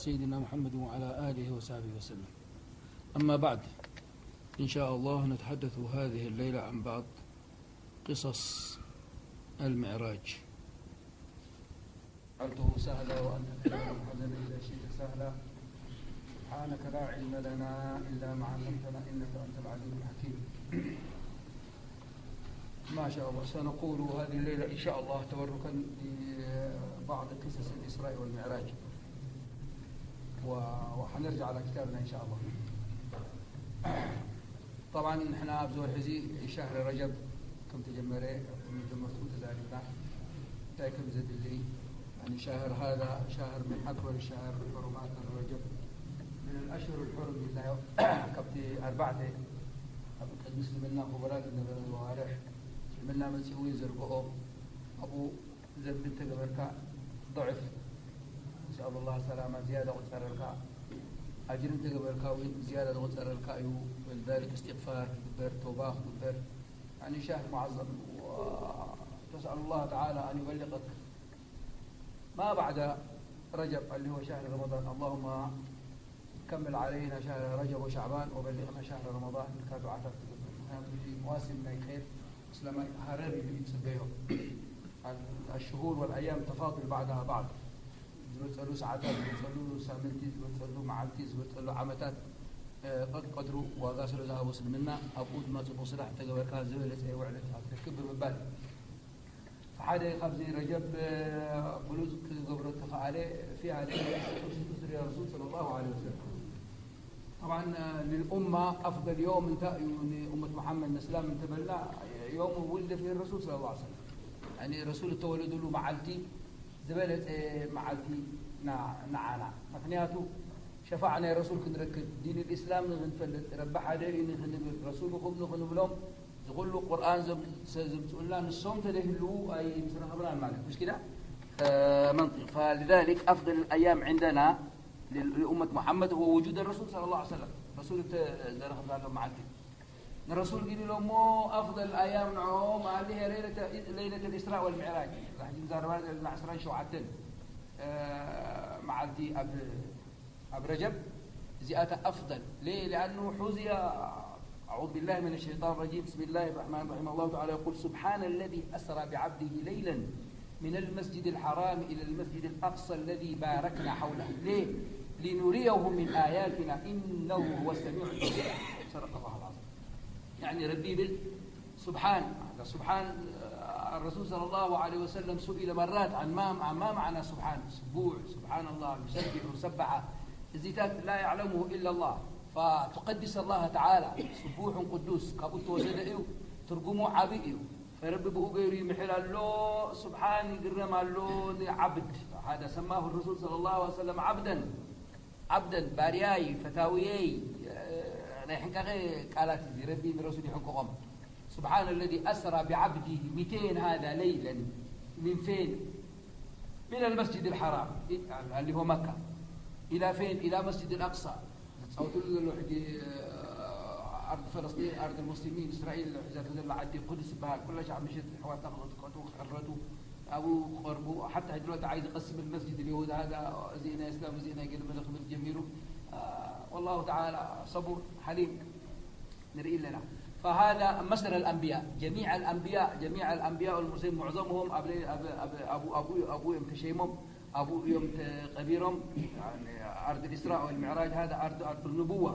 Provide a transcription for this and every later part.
سيدنا محمد وعلى آله وصحبه وسلم. أما بعد، إن شاء الله نتحدث هذه الليلة عن بعض قصص المعراج. جعلته سهلا وأنت تجعل الحزن إذا شئت سهلا. سبحانك لا علم لنا إلا ما علمتنا إنك أنت العليم الحكيم. ما شاء الله، سنقول هذه الليلة إن شاء الله تبركا لبعض قصص الإسراء والمعراج، و-، وحنرجع على كتابنا إن شاء الله. طبعا نحن أبزور حزي شهر رجب كم تجمرة، كم تجمرت تزالبنا. تايكم زد اللي، يعني شهر هذا شهر من أكبر الشهر الحرمات، رجب من الأشهر الحرم لله. كبتي أربعة ኣብ ቅድሚ እስልምና ክቡራት ዝነበረ መዋርሕ፣ እስልምና መጺኡ እዩ ዘርግኦ። ኣብኡ ዘንቢ እንተገበርካ ضعፍ፣ نسأل الله السلامة، ዝያዳ ቁጸረልካ። ኣጅሪ እንተገበርካ እውን ዝያዳ ዝቁጸረልካ እዩ። ولذلك استغفار ክግበር፣ ተውባ ክግበር። يعني شهر معظم، و تسأل الله تعالى أن يبلغك ما بعد رجب اللي هو شهر رمضان. اللهم كمل علينا شهر رجب وشعبان وبلغنا شهر رمضان ኢልካ ዱዓታት ትገብር። ምኽንያቱ እዚ መዋሲም ናይ ኸይር፣ እስላማይ ሃረር ኢሉ እዩ ዝጽበዮ። الشهور والأيام تفاضل بعضها بعض። ዝመጸሉ ሰዓታት፣ ዝመጸሉ ሳምንቲ፣ ዝመጸሉ መዓልቲ፣ ዝመጸሉ ዓመታት፣ እ፣ ቀድ-፣ ቀድሩ ዋጋ ስለ ዝሃቦ እስልምና፣ ኣብኡ ድማ ጽቡቕ ስራሕ እንተገበርካ ዝበለጸ ውዕለት ኢኻ ትረክብ ብምባል፣ ሓደ ካብዚ ረጀብ፣ እ፣ ብሉጽ ክገብሮ እተኸኣለ፣ في هذه الأشهر الحرم رسول صلى الله عليه وسلم. طبعا، እ፣ للأمة أفضل يوم እንታይ እዩ ንኡመት መሓመድ ንእስላም እንተበልና፣ يوم ولد فيه الرسول صلى الله عليه وسلم። يعني ረሱል እተወለዱሉ መዓልቲ ዝበለጸ መዓልቲ ና-፣ ንዓና። ምኽንያቱ ሸፋዓ ናይ ረሱል ክንረክብ፣ ዲን الإسلام ንኽንፈልጥ፣ ረቢ ሓደ እዩ ንኽንብል፣ ረሱሉ ኹም ንኽንብሎም፣ እዚ ኩሉ ቁርኣን ዘም-፣ ዘ-፣ ዘምጽኡልና ንሶም ተደይህልዉ ኣይምስረኸብናን ማለት፣ مش كده؟ እ፣ منطق. فلذلك أفضل الأيام عندنا ل-، لأمة محمد هو وجود الرسول صلى الله عليه وسلم. ረሱል እተ-፣ ዘረኸብናሎም መዓልቲ። ንረሱል ግን ኢሎሞ أفضل الأيام ንዕኦም ኣሊሀ ليلة، ليلة الإسراء والمعراج። እዛ ሕጂ ንዛረባ ዘለና ዕስራን ሸውዓተን፣ እ፣ መዓልቲ ኣብ ኣብ ረጀብ እዚኣታ أفضل። ليه؟ لأنه حظي، أعوذ بالله من الشيطان الرجيم، بسم الله الرحمن الرحيم، الله تعالى يقول: سبحان الذي أسرى بعبده ليلا من المسجد الحرام إلى المسجد الأقصى الذي باركنا حوله. ليه؟ لنريه من آياتنا إنه هو السميع البصير. صدق الله العظيم. يعني ربي يقول سبحان، هذا سبحان، آه، الرسول صلى الله عليه وسلم سئل مرات عن ما، عن ما معنى سبحان، سبوح، سبحان الله، يسبح، سبح، እዚታት لا يعلمه إلا الله، فتقدس الله تعالى، سبوح قدوس، ካብኡ ዝተወሰደ እዩ፣ ትርጉሙ ዓቢ እዩ። ፈረቢ ብኡ ገይሩ ይምሕል ኣሎ። ስብሓን ይግረም ኣሎ ንዓብድ። هذا سماه الرسول صلى الله عليه وسلم عبدا. ዓብደን፣ ባርያይ፣ ፈታውየይ፣ እ፣ ናይ ሕንቃቐ ቃላት እዚ ረቢ ንረሱል ይሕንቅቖም። سبحان الذي أسرى بعبده ሚቴን هذا ليلا من فين؟ من المسجد الحرام، እ፣ ኣሊሆ መካ። إلى فين؟ إلى مسجد الأقصى። ዝጻወትሉ ዘሎ ሕጂ፣ እ፣ ኣርድ ፈለስጢን፣ ኣርድ ሙስሊሚን፣ እስራኤል ሒዛቶ ዘላ ዓዲ ቁድስ ይበሃል። ኩላ ሻዕ ምሽት ኣሕዋትና ክቕጥቀጡ፣ ክሕረዱ፣ ኣብኡ ክቐርቡ፣ ሓታ ሕጂ ሎቲ ዓይዚ ቀስም መስጅድ ልየሁዳ ሃዳ፣ እዚ ናይ እስላም፣ እዚ ናይ ገለ መለ ክብል ጀሚሩ። አ፣ والله تعالى صبور حليم። ንርኢ ኣለና። فهذا مسرى الأنبياء، جميع الأنبياء، جميع الأنبياء والمرسلين معظمهم ኣብ፣ ኣብ፣ ኣብ፣ ኣብኡ፣ ኣብኡ፣ ኣብኡ እዮም ተሸይሞም፣ ኣብኡ እዮም ተቐቢሮም። يعني أرض الإسراء والمعراج هذا أرض، أرض النبوة.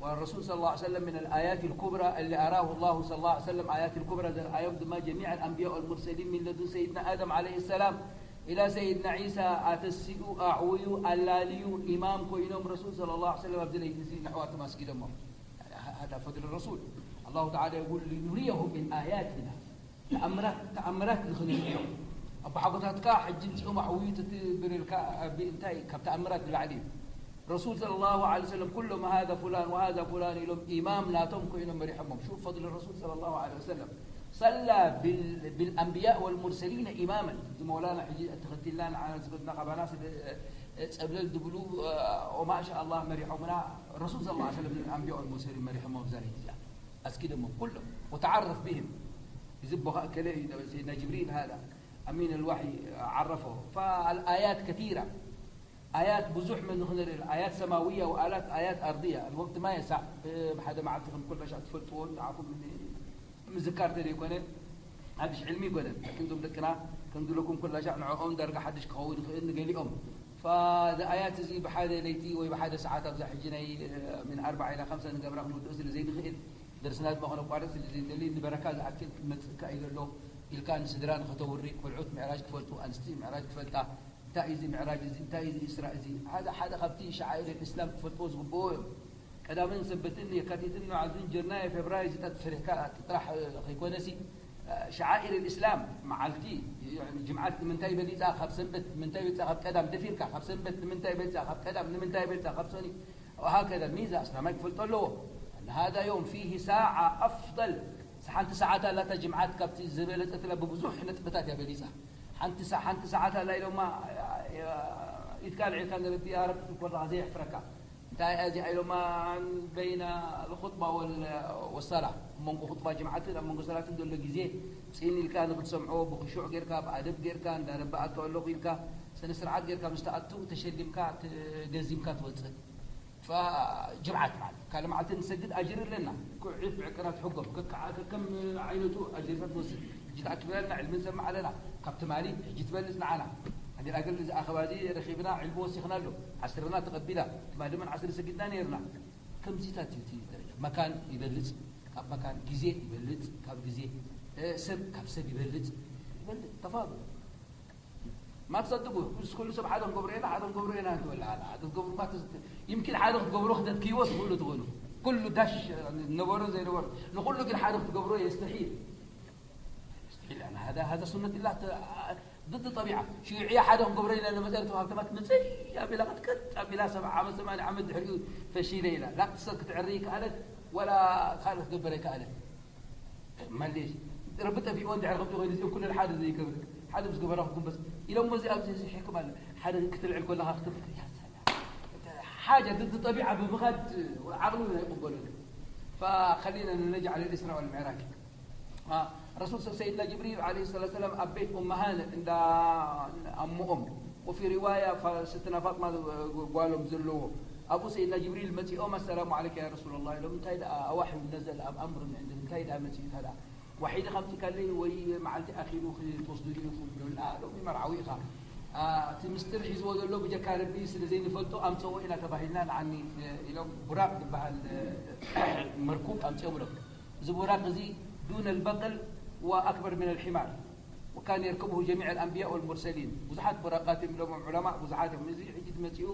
والرسول صلى الله عليه وسلم من الآيات الكبرى اللي أراه الله صلى الله عليه وسلم، آيات الكبرى ዘርኣዮም ድማ جميع الأنبياء والمرسلين من لدن سيدنا آدم عليه السلام إلى سيدنا عيسى ኣተሲኡ ኣዕውዩ ኣላልዩ ኢማም ኮይኖም ረሱል صلى الله عليه وسلم ኣብዚ ለይቲ እዚ ንኣሕዋቶም ኣስጊዶሞም። هذا فضل الرسول. الله تعالى يقول: لنريه من آياتنا. ተኣምራት፣ ተኣምራት ንኽንርእዮ። ኣቦሓጎታትካ ሕጂ ምጺኦም ኣሕውዩ ትትብለልካ፣ ኣቢ እንታይ ካብ ተኣምራት ንላዕሊ እዩ። ረሱል صلى الله عليه وسلم ኩሎም هذا فلان وهذا فلان ኢሎም ኢማም ናቶም ኮይኖም መሪሖሞም። شوف فضل الرسول صلى الله عليه وسلم. صلى بال-، بالأنبياء والمرسلين إماما። እዚ መውላና ሕጂ ተኸቲልና ንዓና ዝኸድና ካባና ስለ፣ እ፣ ጸብለል ዝብሉ፣ እ፣ وما شاء الله መሪሖምና። ረሱል صلى الله عليه وسلم ንኣንብያ والمرسلين መሪሖሞም ኣብዛ ለይቲ እዚኣ። ኣስጊዶሞም ኩሎም። وتعرف بهم። እዚ ኣቦኻ እከለ እዩ፣ سيدنا جبريل هذا أمين الوحي عرفه. فالآيات كثيرة. ኣያት ብዙሕ መን ንኽንርኢ፣ ኣያት ሰማውያ ወኣላት ኣያት ኣርድያ። ወቅት ማ የሳዕ ብሓደ መዓልቲ ከም ኩላሻ ትፈልጥዎ ንዓኹም ምዝካር ተደይኮነ፣ ሓድሽ ዕልሚ ይኮነን። ላኪን እዞም ደቅና ከም ዝለኩም ኩላሻ ንዕኦም ዳርጋ ሓድሽ ክኸውን ይኽእል ንገሊኦም። ፋዚ ኣያት እዚ ብሓደ ለይቲ ወይ ብሓደ ሰዓት ኣብዛ ሕጂ ናይ ምን ኣርባዓ ኢላ ከምሳ ንገብራ ክንወድኦ ስለ ዘይንኽእል፣ ደርስና ድማ ከነቋርጽ ስለ ዘይንደሊ፣ ንበረካ ዝኣክል ክመጽእካ እዩ ዘሎ ኢልካ ንስድራ ንኸተውሪ፣ ቆልዑት ምዕራጅ ክፈልጡ፣ ኣንስቲ ምዕራጅ ክፈልጣ፣ እንታይ እዩ እዚ ምዕራጅ እዚ፣ እንታይ እዩ እዚ ኢስራእ እዚ? ሓደ ሓደ ካብቲ ሸዓኢር እስላም ክፈልጥዎ ዝግብኦ እዮም። ቀዳምን ሰንበትን የካቲትን መዓዝን ጀናዮ ፌብራሪ እዚታት ፈሪሕካ ጥራሕ ከይኮነሲ፣ ሸዓኢር እስላም መዓልቲ ጅምዓት ንምንታይ በሊፃ ካብ ሰንበት ንምንታይ በሊፃ ካብ ቀዳም ደፊርካ ካብ ሰንበት ንምንታይ በሊፃ ካብ ቀዳም ንምንታይ በሊፃ ካብ ሰኒ ወሃከዛ ሚዛ እስላማይ ክፈልጦ ኣለዎ። ሃዛ ዮም ፊሂ ሳዓ ኣፍል ሓንቲ ሰዓት ኣላታ ጅምዓት ካብቲ ዝበለፀትላ ብብዙሕ ነጥብታት እያ በሊፃ። ሓንቲ ሰ- ሓንቲ ሰዓት ኣላ ኢሎማ ኢድካ ልዒልካ ንረቢ ኣረብ ኮላ ዘየሕፍረካ። እንታይ እያ እዚኣ ኢሎማ በይና ኹጥባ ወል- ወሰላ ኣብ መንጎ ኹጥባ ጅምዓትን ኣብ መንጎ ሰላትን ዘሎ ግዜ ፅን ኢልካ ንክትሰምዖ ብክሹዕ ጌርካ ብኣደብ ጌርካ እንዳረባኣካ ኣለኹ ኢልካ ስነ ስርዓት ጌርካ ምስ ተኣቱ ተሸሊምካ ት- ገዚምካ ትወፅእ። ጅምዓት ማለት ካልእ መዓልቲ ንሰግድ ኣጅር ኣለና። ኩዒት ብዕቅና ትሕጎም ከከዓ ከከም ዓይነቱ ኣጅርታት ንወስድ። ሕጂ ተኣኪብና ኣለና ዕልሚ ንሰምዕ ኣለና። ካብ ትማሊ ሕጂ ትበልፅ ንዓና። ኣሚር ኣገል እዚ ኣኸባ እዚ ረኺብና ዕልሚ ወሲኽና ኣሎ። ዓስርና ተቐቢላ ትማሊ መን ዓስር ሰጊድና ነይርና። ከምዚታት እዩ እቲ ደረጃ። መካን ይበልፅ ካብ መካን፣ ግዜ ይበልፅ ካብ ግዜ፣ እ፣ ሰብ ካብ ሰብ ይበልፅ ይበልፅ ተፋሉ ማትሰድጉ ምስ ኩሉ ሰብ ሓደ ክንገብሮ ኢና ሓደ ክንገብሮ ኢና ትበል ኣላ ሓደ ክትገብሩ ማትስ ይምኪን ሓደ ክትገብሮ ክተትክይዎ ትኽእሉ ትኾኑ ኩሉ ዳሽ ነበሮ ዘይነበሮ ንኩሉ ግን ሓደ ክትገብሮ የስተሒል የስተሒል ኣና هذا هذا سنة الله ضد الطبيعة ሽዩዕያ ሓደ ክንገብሮ ኢና ለመፀር ተባህል ተማት ምፅይ ኣቢላ ክትቀጥ ኣቢላ ሰብዓ ዓመት ሰማንያ ዓመት ድሕሪኡ ፈሺለ ኢላ ላ ክትሰብ ክትዕሪ ይከኣለት ወላ ካልእ ክትገበር ኣይከኣለት ማሌሽ ረቢ ጠፊእዎ እንድሕር ከምዚ ኮይኑ እዚኦም ኩለን ሓደ ዘይገብር ሓደ ምስ ገበራ ክትጉንበስ ኢሎሞ እዚ ኣብዚ እዚ ሕክም ኣለ ሓደ ክትልዕል ከለኻ ክትብል ሓጃ ድድ ጠቢዓ ብምኻድ ዓቕሉ ኣይቕበሉን فخلينا نجعل الإسراء والمعراج رسول سيدنا جبريل عليه الصلاة والسلام ኣብ ቤት ኡመሃን እንዳ ኣሞኦም وفي رواية ስትና ፋጥማ ጓሎም ዘለዎ ኣብኡ ሰይድና ጅብሪል መፂኦም ኣሰላሙ ዓለይካ ያ ረሱላላህ ኢሎም እንታይ ደኣ ኣዋሕዩ ነዘል ኣብ ኣምር ምዕንድን እንታይ ደኣ መፂኡ ታዳ ዋሒድ ከምፂካለይ ወይ መዓልቲ ኣኺሉ ክትወስዱ ኢኹም ኢሎም ላ ሎሚ መርዓዊ ኢኻ እቲ ምስጢር ሒዝዎ ዘሎ ብጀካ ረቢ ስለ ዘይንፈልጦ ኣምፀዎ ኢና ተባሂልና ንዓኒ ኢሎም ቡራቅ ዝበሃል መርኩብ ኣምፅኦም ኢሎም እዚ ቡራቅ እዚ ዱነ ልበቅል ወኣክበር ምን ልሒማር وكان يركبه جميع الأنبياء والمرسلين ብዙሓት ቡራቃት እዮም ኢሎሞም ዑለማ ብዙሓት እዮም እዚ ሕጂ ትመፅኡ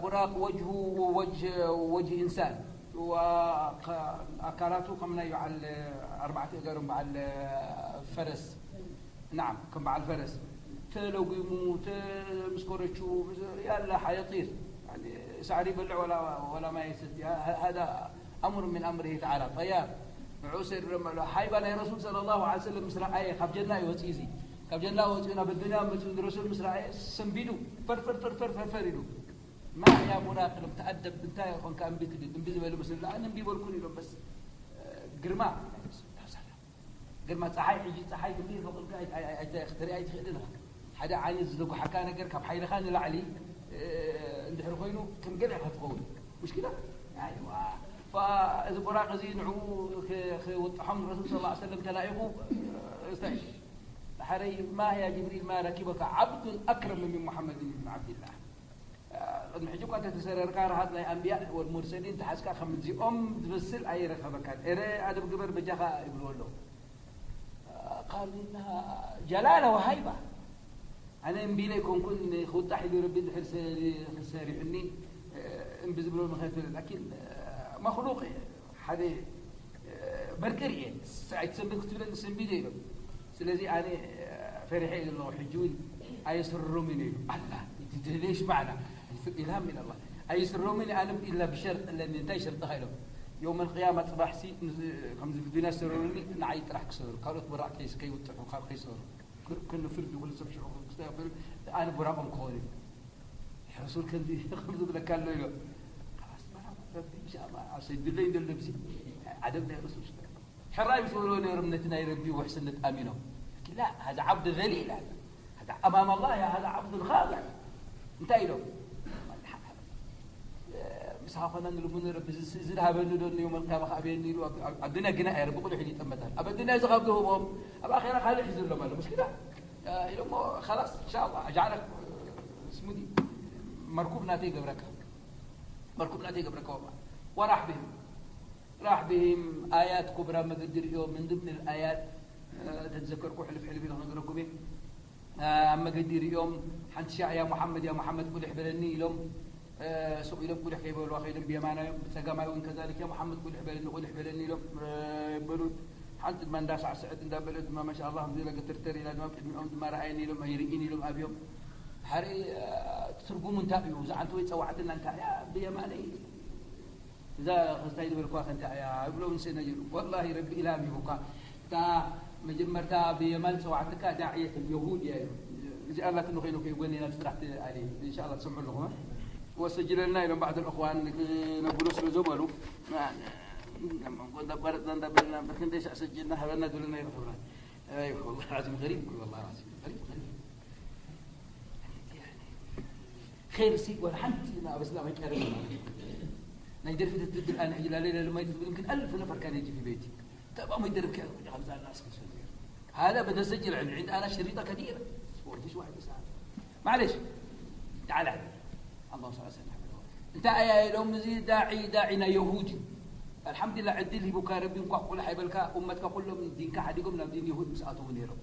ቡራቅ ወጅሁ ወጅህ ወጅህ ኢንሳን ኣካላቱ ከም ናይ በዓል ኣርባዕተ እገሮም በዓል ፈረስ ናም ከም በዓል ፈረስ ተለጉሙ ምስ ኮረቹ ያላ ሓየጢር ሳዕሪ ይበልዕ ወላ ማይ ይሰቲ ሃዳ ኣምር ምን ኣምርሂ ተዓላ ጠያር ንዑ ሰይድ ረመሎ ሓይባ ናይ ረሱል صلى الله عليه وسلم ምስ ረኣየ ካብ ጀና እዩ ወፅኡ እዚ ካብ ጀና ወፅኡ ናብ ኣዱንያ መፅኡ ንረሱል ምስ ረኣየ ሰንቢዱ ፈር ፈር ፈር ፈር ፈር ፈር ኢሉ ማያ ቡራቅ ኢሎም ተኣደብ እንታይ ኮንካ እምቢ ትብል እምቢ ዝበሉ መስል ኣነ እምቢ በልኩን ኢሎም በስ ግርማ ግርማ ፀሓይ ሕጂ ፀሓይ ክንደይ ፈቅልካ ክትርኢ ኣይትኽእልን ኢኻ ሓደ ዓይነት ዝደጉሓካ ነገር ካብ ሓይልኻ ንላዕሊ እንድሕር ኮይኑ ከም ገለ ኢኻ ትኸውን ሙሽኪላ ኣይዋ እዚ ቡራቅ እዚ ንዕኡ ክውጥሖም ረሱል ስ ሰለም ተላኢኹ እንታይ ድሓረይ ማ ያ ጅብሪል ማ ረኪበካ ዓብዱን ኣክረም ምን ሙሓመድን ብን ዓብድላህ ቅድሚ ሕጂ እኳ እንተተሰረርካ ረሃት ናይ ኣንብያ ወልሙርሰሊን ተሓዝካ ከምዚኦም ዝመስል ኣይረኸበካን። ኤረ ኣደብ ግበር በጃኻ ይብልዎ ኣለዉ። ቃል ኢንሃ ጀላላ ወሃይባ ኣነ እምቢ ኢለ ኣይኮንኩን ክውጣሕ ኢሉ ረቢ ድሕር ሰሪሑኒ እምቢ ዝብሎ ምኽንያት የለን ላኪን መክሉቅ ሓደ በርቂ ርኤ ኣይትሰንብድ ክትብለኒ ሰንቢደ ኢሎም ስለዚ ኣነ ፈሪሐ ኢለ ኣለኹ ሕጂ እውን ኣየስርሮምን ኢሉ ኣላ ሌሽ ማዕና ኢልሃም ምን ኣላ ኣይስሮምን ኣነ ኢላ ብሸርጥ ኣለኒ እንታይ ሸርጥኻ ኢሎም የውም ልቅያማ ፅባሕሲ ከምዚ ብዱንያ ዝሰረሩኒ ንዓይ ጥራሕ ክሰሩ ካልኦት በራዕ ከይውጥሑ ካብ ከይሰሩ ክንፍርድ ኩሉ ሰብ ሽዑ ክስተብር ኣነ ቡራቆም ክኸውን እዩ ረሱል ከምዚ ከምዚ ብለካ ኣሎ ኢሎ ረቢ እንሻላ ኣብ ሰይዱለይ እንደሎ ብዚ ዓደብ ናይ ረሱል ሽበ ሕራይ ምስ በልዎ ነይሮም ነቲ ናይ ረቢ ውሕስነት ኣሚኖም ላ هذا عبد ذليل هذا أمام الله هذا عبد خاضع እንታይ ኢሎም? ምሳኻ ኮና ንልሙን ረቢ፣ እዚ ዝሃበኒ ዶ ንዮም ኣልቅያማ ከኣበየኒ ኢሉ ኣብ ኣዱንያ ግና እያ ረቢ ቁልሕ ኢሉ ይጠመታል። ኣብ ኣዱንያ እዚ ካብ ዝህቦም ኣብ ኣኼራ ካልእ ሒዙሎም ኣሎ። ሙሽኪላ ኢሎሞ፣ ኸላስ እንሻላ ኣጃዓለክ ስሙዲ መርኩብ ናተይ ገብረካ፣ መርኩብ ናተይ ገብረካ። ወማ ወራሕ ብህም ራሕ ብሂም ኣያት ኩብራ መገዲ ርእዮም። ምን ድምኒ ኣያት ተዘከርኩ ሕልፍ ሕልፍ ኢለ ክነግረኩም እየ። ኣብ መገዲ ርእዮም ሓንቲ ሻዕ ያ ሙሓመድ ያ ሙሓመድ ቁልሕ በለኒ ኢሎም። ሱቕ ኢሎም ቁልሕ ከይበልዋ ከይዶም ብየማናዮም ብፀጋማይ እውን ከዛሊክ ያ ሙሓመድ ቁልሕ በለኒ ቁልሕ በለኒ ኢሎም በሉት። ሓንቲ ድማ እንዳሳዕስዐት እንዳበለት ድማ ማሻ ኣላ ከምዚ ኢላ ገተርተር ኢላ ድማ ቅድሚኦም ድማ ረኣየኒ ኢሎም ኣይርእን ኢሎም ኣብዮም። ሓደ ትርጉሙ እንታይ እዩ? እዛ ዓንተወይ ፀዋዕትና እንታይ እያ ብየማነይ እዛ ክስታይ ዝበልኳ ከ እንታይ እያ ይብሎ ምስ ነይሩ። ወላሂ ረቢ ኢልሃም ሂቡካ። እታ መጀመርታ ብየማን ፀዋዕትካ ዳዕየት የሁድ እያ ኢሉ። እዚኣ ኣላትኒ ኮይነ ከይጎኔና ስራሕ ትኣሊ። እንሻላ ትሰምዑ ኣለኹም። ወሰጅለልና ኢሎም ባዕድ ልእኽዋን ክነብሎ ስለ ዘበሉ መንጎ እንዳቋረፅና እንዳበልና ብክንደይ ሳዕ ሰጅልና ሃበና ዝብለና ይረኽብና። ኣይ ወላሂ ዓዚም ገሪብ እኮ ወላሂ ዓዚም ገሪብ ገሪብ ኸይር ሲ ወላ ሓንቲ ናብ እስላም ኣይቀርብን ማለት እዩ። ናይ ደርፊ ትትብል ኣነ ሕጂ ላለይ ለልማይ ትብል يمكن ألف نفر كان يجي في بيتي. تبع ما يدرب كان كنت خمسة الناس كنت سنير. هذا بدنا نسجل عندي عند أنا شريطة كثيرة. وفيش واحد بس. معلش. تعال عندي. اللهم صل على سيدنا محمد. أنت أيا يوم زي داعي داعينا يهودي. الحمد لله ዕድል ሂቡካ ረቢ እንኳዕ ቁልሕ ኣይበልካ። ኡመትካ ኩሎም ዲንካ ሓዲጎም ናብ ዲን የሁድ ምስ ኣተዉ ነይሮም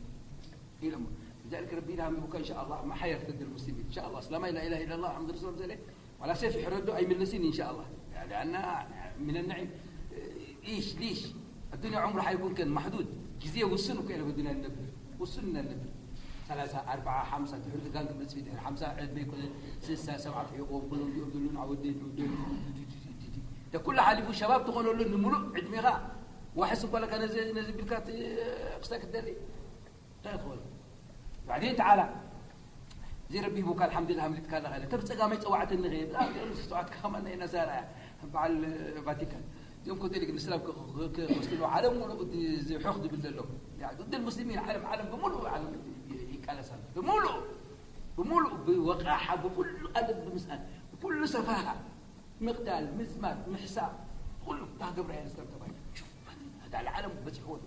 ኢሎም። لذلك ربي إلهام يبوك إن شاء الله ما حيرتد المسلمين إن شاء الله. سلام لا إله إلا الله محمد رسول الله. ولا سيف يحرده أي ملسين إن شاء الله. لأن من النعيم إيش ليش الدنيا عمره حيكون كان محدود. ጊዜ ውሱን እኮ ኢለ ብዱንያ ንነብር ውሱን ኢና ንነብር። ሰላሳ ኣርባዓ ሓምሳ ድሕሪ ጋንግ መፅኢ ድሕሪ ሓምሳ ዕድመ ይኮነ ስሳ ሰብዓ ፍሒቆም ኩሎም ዲኦም ዘለውን ዓወደይ ንወደይ ኩሉ ሓሊፉ ሸባብ ትኾነሉ ንምሉእ ዕድሜኻ ዋሕስ እንኳ ለካ ነዚ ነዚ ቢልካ ክስታይ ክትደሊ እንታይ ትኾን? بعدين تعالى زي ربي بوك الحمد لله عملت كان غير تبص قام يتوعد النغيب لا يوم استوعد كمان إنا زارع بعد الفاتيكان يوم كنت لك الإسلام كمسلم عالم ولا قد زي حقد بالله يعني ضد المسلمين عالم عالم بملو عالم يكالسان بملو بملو بوقاحة بكل أدب بمسأل بكل سفاهة مقتال مزمات محساب كله تاع قبر الإسلام تبعي شوف هذا العالم بس هو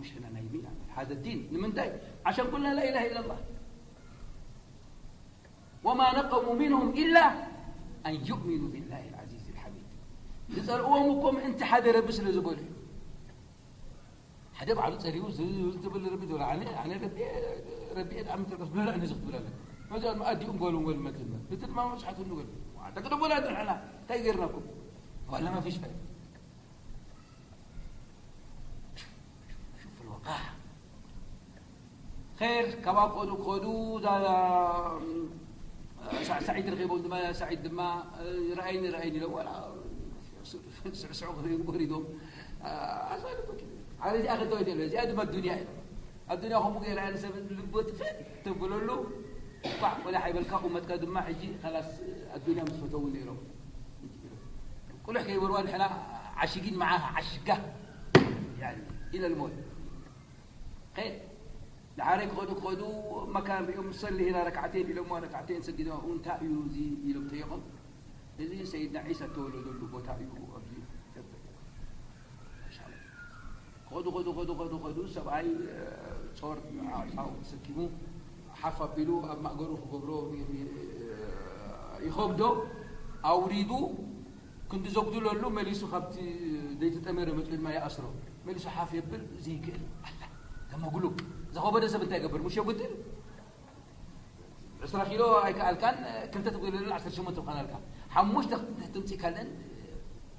مش هنا نايمين هذا الدين من داي عشان قلنا لا إله إلا الله وما نقموا منهم إلا أن يؤمنوا بالله العزيز الحميد ዝፀልእዎም እኮ ምእንቲ ሓደ ረቢ ስለ ዝበሉ እዩ ሓደ ባዕሉ ፀሪቡ ዝብል ረቢ ዝብል ኣነ ኣነ ረቢ ረቢ ኣምተ ብላ ነዚ ክትብል ኣለካ መጃል ኣዲኡም ጓሎም ወልመትልመ እቲ ድማ መብዝሓቱ ንብል ኣንተ ቅደሞና ንሕና እንታይ ገይርናኩም ዋላ ማፊሽ ፋይዳ شوف الوقاحة خير كما قالوا خذوا ذا سعيد رغيبون دما سعيد دما رأيني رأيني لو ولا سعسعوا غريبون على ذي أخذ دويد زيادة ما الدنيا الدنيا هم غير أنا سبب لبوت في تقولوا له ቋዕ ወላ ሓይበልካ ኡመትካ ድማ ሕጂ ኸላስ ኣዱንያ ምስ ፈተዉ ነይሮም ቁልሕ ከይበልዋ ንሕና ዓሽጊን መዓኻ ዓሽጋ ኢለ ልሞት ኸይድ ንሓረይ ክኸዱ ክኸዱ መካን ሪኦም ሰሊ ሄና ረክዓተይን ኢሎሞ ረክዓተይን ሰጊዶም እንታይ እዩ እዚ ኢሎም ጠየቖም እዚ ሰይድና ዒሳ እተወለደሉ ቦታ እዩ ኣብዚ ክኸዱ ኸዱ ኸዱ ኸዱ ኸዱ ሰብኣይ ጾር ኣጣው ተሰኪሙ ሓፍ ኣቢሉ ኣብ ማእገሩ ክገብሮ ይኸብዶ ኣውሪዱ ክንዲ ዘጉድለሉ መሊሱ ካብቲ ዘይተጠመረ መፅኡ ድማ ይኣስሮ መሊሱ ሓፍ የብል ዘይክእል ተመጉሉ ዘኸበደ ሰብ እንታይ ይገብር ሙሽ የጉድል ዕስራ ኪሎ ኣይከኣልካን ክልተ ትጉድለሉ ዓሰርተ ሸሞንተ ትኾናልካ ሓሙሽተ ትምፅእ ካልእን